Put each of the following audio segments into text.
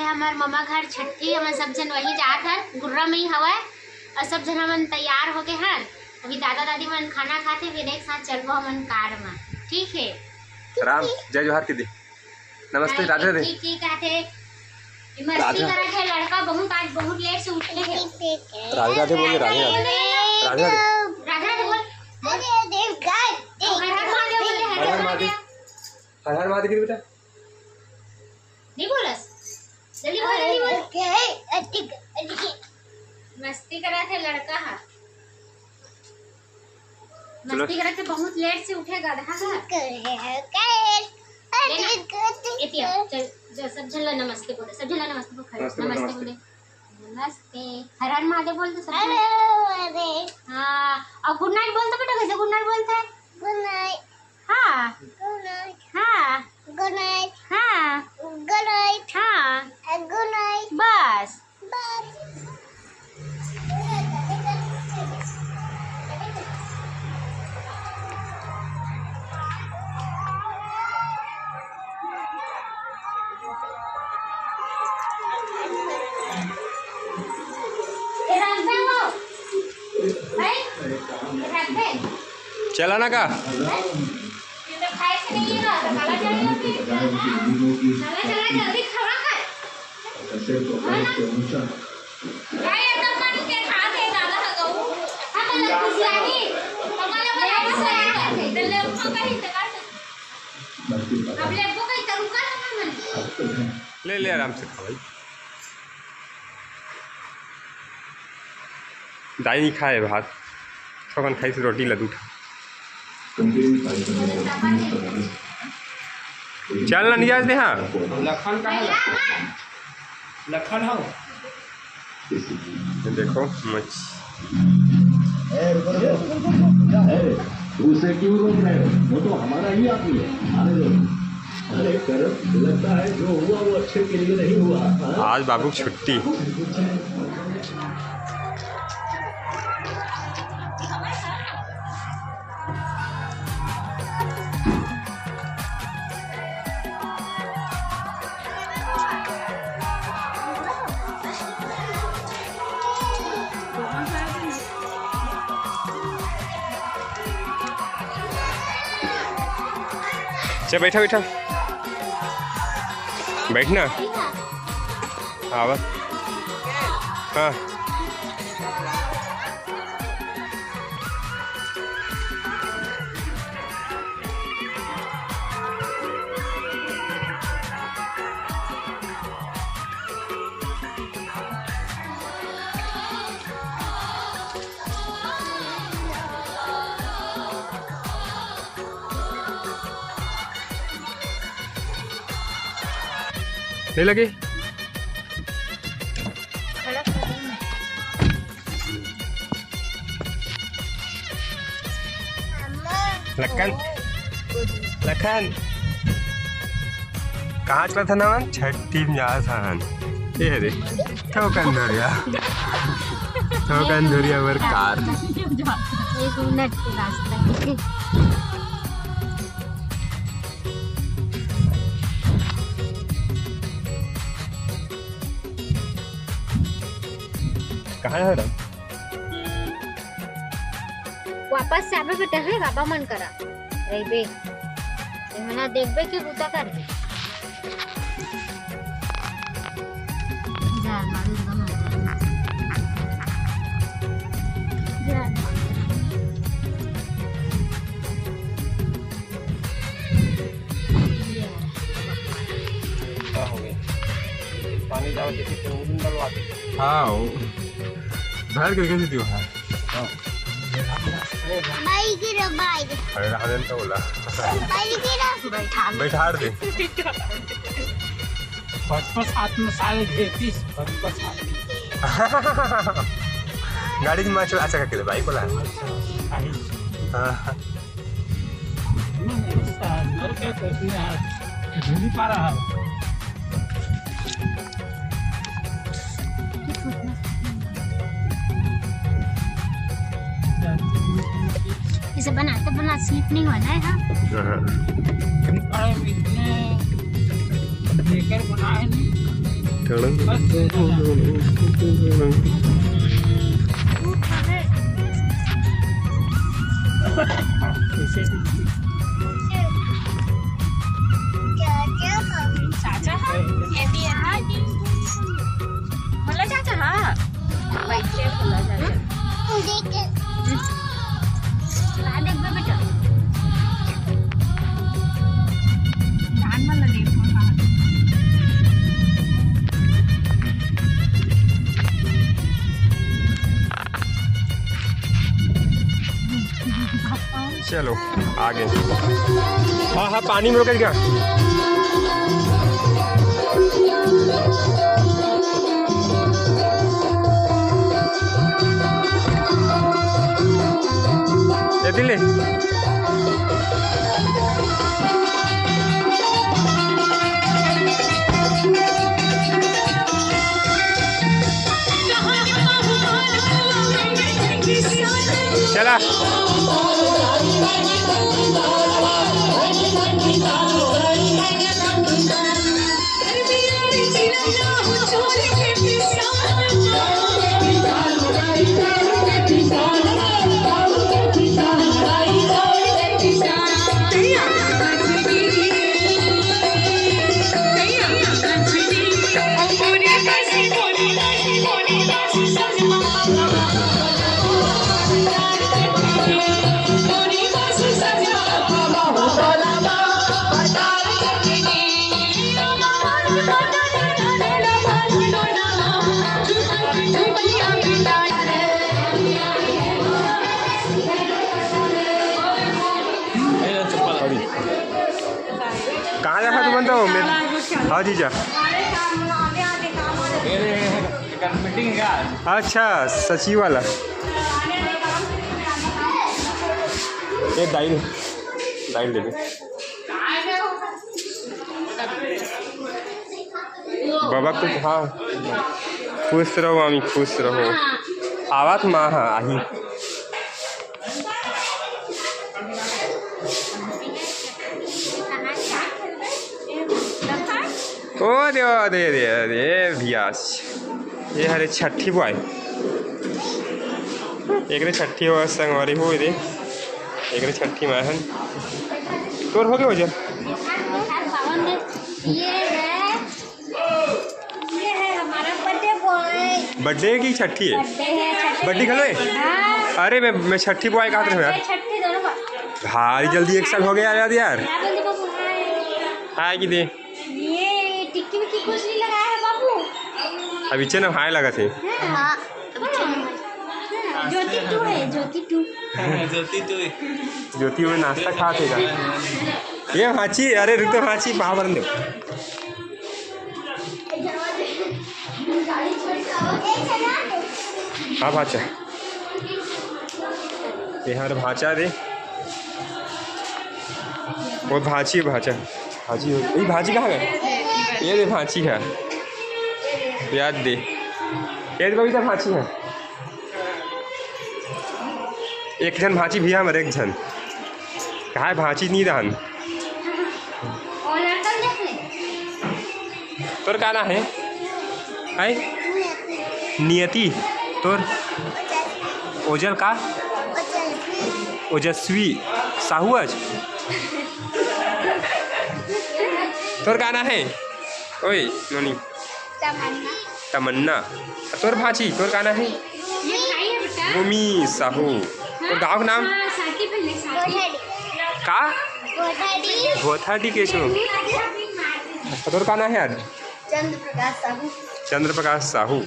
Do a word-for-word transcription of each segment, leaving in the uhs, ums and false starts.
हमर ममा घर छट्ठी, हमन सब झन वही जात हन, गुर्रा में ही हवय। और सब झन हमन तैयार होके हन, अभी दादा दादी मन खाना खाथे, फिर एक साथ चलबो हमन कार में, ठीक है? राम, जय जोहार के दे। नमस्ते, राधे राधे। ठीक, ठीक, राधे। ये मस्ती राधे। करत हे लड़का, बहुत, आज बहुत लेट से उठे हे। राधे राधे बोल दे, राधे राधे। राधे राधे। राधे राधे बोल। हर हर महादेव बोल दे, हर हर हर हर महादेव। महादेव। हर हर महादेव की बेटा। नहीं बोलस? जल्दी बोल, जल्दी बोल। मस्ती करत हे लड़का हा। चलो। मस्ती करत हे, बहुत लेट से उठे गधा हा। लेना। ए पिया, चल, चल, सब झन ला नमस्ते बोले, सब झन ला नमस्ते बोल, खड़े। नमस्ते बोल, नमस्ते नमस्ते। बोले। नमस्ते। हर हर महादेव बोल दे सब झन। हाँ, और गुड नाइट बोल दे बेटा, कैसे गुड नाइट बोलता है? गुड नाइट। हाँ। गुड नाइट। हाँ। गुड नाइट। हाँ। गुड नाइट। हाँ। गुड नाइट। बस। बस। चला ना का? ले ले, आराम से खा भाई। दाई नहीं खाए भात, थोकन खाई से रोटी ला दू ठा। चल ना, नियाज दे, हाँ। लखन का है? लखन हो? ये देखो मछ। ए, रुको, रुको। क्या है? उसे क्यों रोक रहे हो? वो तो हमारा ही आदमी है। आने दो। अरे करण, लगता है जो हुआ वो अच्छे के लिए नहीं हुआ, हाँ? आज बाबू की छुट्टी। चल, बैठा, बैठा। बैठ ना। हाँ, बस। हाँ। नहीं लगी? लखन, लखन, कहाँ चलत हन हमन? छट्ठी में जात हन। ए रे, थोकन धरिया, थोकन धरिया बर कार। एक मिनट के रास्ता है। कहाँ है मैडम? वापस से आबे बेटा, हे बाबा मन करा रहिबे, एमन ला देखबे के बूता करबे। जा, मारू एकदम। जा। का हो गया? पानी डाल के फिर उन डलवा दे। हाँ, वो भर के कैसे दियो है? हाँ। भाई गिरा, भाई। अरे, रहा देन तो बोला। भाई गिरा। बैठा दे। बैठा दे। पचपन सात में सारे घेतीस, पचपन सात। गाड़ी में चला, अच्छा करके ले, भाई बोला। अच्छा, भाई। हाँ। घर का कुछ नहीं है, ढूंढ पा रहा है। इसे बनाते बना स्लिप नहीं होना है, हाँ? हाँ। अरे, इतने बेकार बनाए नहीं। चाचा हा? ये भी है। भोला चाचा हा? बैठे भोला चाचा। ला दे बेटा। जान वाला देख। चलो, आगे। हाँ, हाँ, पानी में रोक क्या? ये दिले। चला। कहाँ जा रहा तू बनता हो? मैं, हाँ जीजा। मीटिंग है क्या? अच्छा, सचिव वाला। ये दाइल, दाइल दे दे। बाबा कुछ, हाँ, खुश रहो मामी, खुश रहो। आवात माँ, हाँ, आही। ओ दे, ओ दे, दे, दे, भैया। ये हरे छठी बुआई। एकरे छठी हो संगवारी हो दे। एकरे छठी माहन। तोर हो गए वजन? ये है, ये है हमारा बर्थडे बॉय। बर्थडे की छठी है? बर्थडे है, छठी। बर्थडे घलो है? हाँ। अरे मैं, मैं छठी बॉय कहा था यार। छठी दोनों का। भारी जल्दी एक साल हो गया यार, यार। हाँ, बोल दे बाबू, हाय। हाय की दे। ये टिक्की विक्की कुछ नहीं लगाया है बाबू? अभी चेन हाय लगा थे। हाँ। हाँ, ज्योति टू है, ज्योति टू। ज्योति टू है। ज्योति में नाश्ता खा थे का? ये भांची, अरे रुक तो भांची, वहाँ पर दो। हाँ भांचा, ये हमारे भांचा दे, वो भांची, भांचा। भांची हो, ये भांची कहाँ है? ये दे भांची है, याद दे, ये दे बबीता भांची है। एक झन भांची भैया हमर, एक झन कहाँ है? भांची नहीं रहन। तोर का नाम है? है नियति। तोर ओजल का? ओजस्वी साहू आज। तोर का नाम है? ओए नोनी। तमन्ना। तमन्ना। तोर भांची, तोर का नाम है? ये भाई है बेटा। भूमि साहू। तोर गाँव के नाम? हाँ, साथी बहन है, साथी। का? भोथाडी। भोथाडी के छो। तोर का नाम है यार? चंद्र प्रकाश साहू। चंद्र प्रकाश साहू।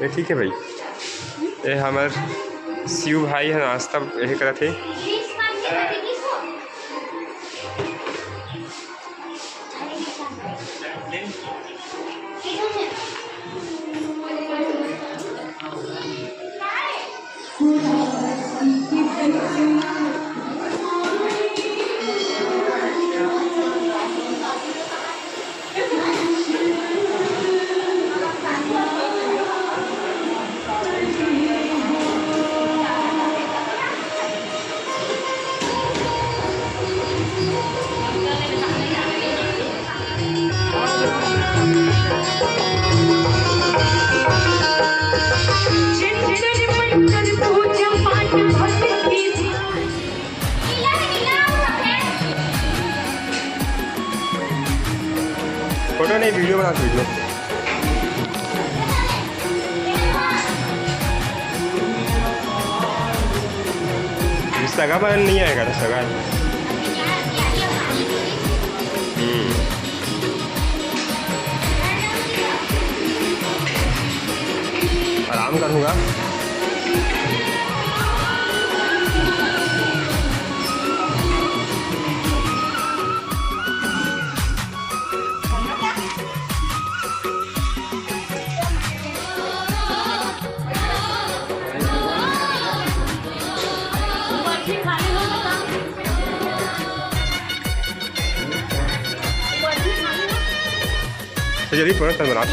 ये ठीक है भाई। ये हमर शिव भाई है, नाश्ता यही करत है। फोटो नहीं, वीडियो बना, वीडियो। सगा मन नहीं आएगा ना, सगा। हम्म। आराम करूँगा। तो जल्दी पकड़ कर बना।